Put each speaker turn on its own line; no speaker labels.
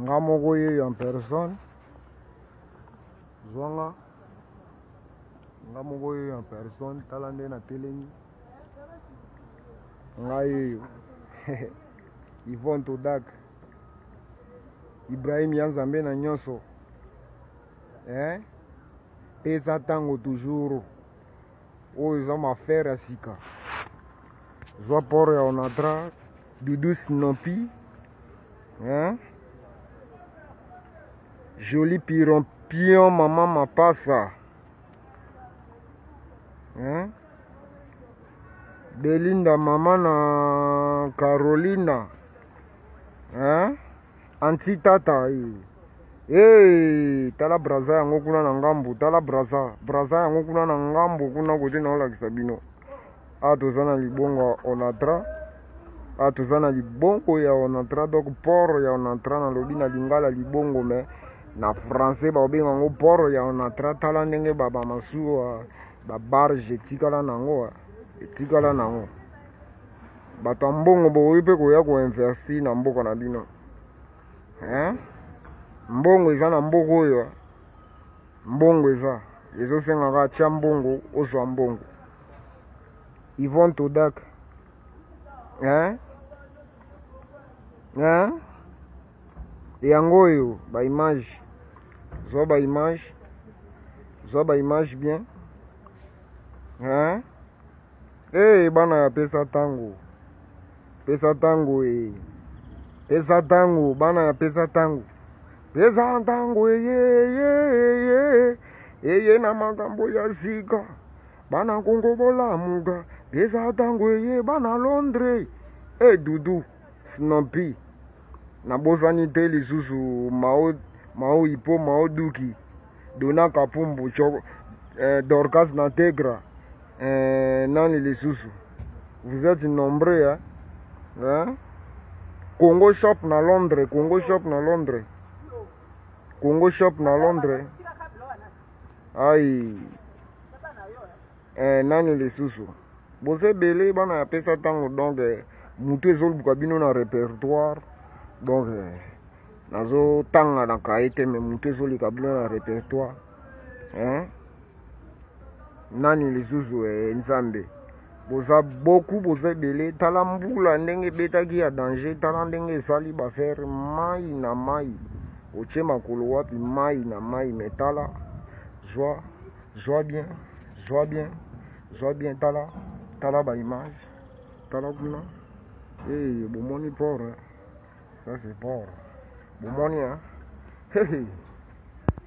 Nga moko yeyo en personne. Zwa nga. Nga moko yeyo en personne. Tala nde natelemi. Nga yeyo. Yvonne Todak. Ibrahim ya Nzambe na nyonso. Eh? Pesa tango toujours. Oyo eza mafere ya sika. Zwa port ya Onatra. Doudou Snopi. Hein? Joli piron pion maman mapasa. Hein? Belinda mama na Carolina. Hein? Anti tata. Hey, tala braza yango kuna na ngambu, tala braza, braza yango kuna na ngambu kuna kote na olakisa bino. Awa toza na libongo ya Onatra. Awa toza na libongo ya Onatra, donc port ya Onatra nalobi na lingala libongo mais na français bakobenga yango port ya Onatra. Tala ndenge ba ba masuwa ba barge etikala nango, etikala nango. Bato ya mbongo bokoki mpe koya koinvestir na mboka na bino. Hein? Mbongo eza na mboka oyo. Mbongo eza. Ezosenga kaka tia mbongo, ozwa mbongo. Yvonne Todak. Hein? Hein? Yango oyo ba image. Zwa ba image. Zwa ba image bien. Hein? Hey, bana ya pesa tango. Pesa tango eh. Pesa tango, bana ya pesa tango. Pesa tango eye eye eye na makambo ya sika. Bana Kongo bolamuka. Pesa tango eye bana Londres. Eh Dudu, Snopi. Nabosani te lisusu Mao Mao Ipo Mao Duki. Dona Kapumbu, Choko, eh, Dorcas Nategra. Eh, nani lisusu? Vous êtes nombreux hein? Hein? Congo Shop na Londres, Congo Shop na Londres. Congo Shop na Londres. Ai. Eh, nani lisusu? Boza ebele bana ya pesa tango donc eh, mutu ezoluka bino na répertoire donc eh, nazotanga na kaye te mais mutu ezoleka bino na répertoire hein? Nani lisusu eh, Nzambe boza beaucoup boza ebele tala mbula ndenge ebetaki ya danger tala ndenge esali bafere mai na mai otie makolo wapi mai na mai me tala zwa zwa bien zwa bien zwa bien tala tala ba image tala kuna hey, bomoni port eh? ça c'est port bomoni hein? Hey, hey.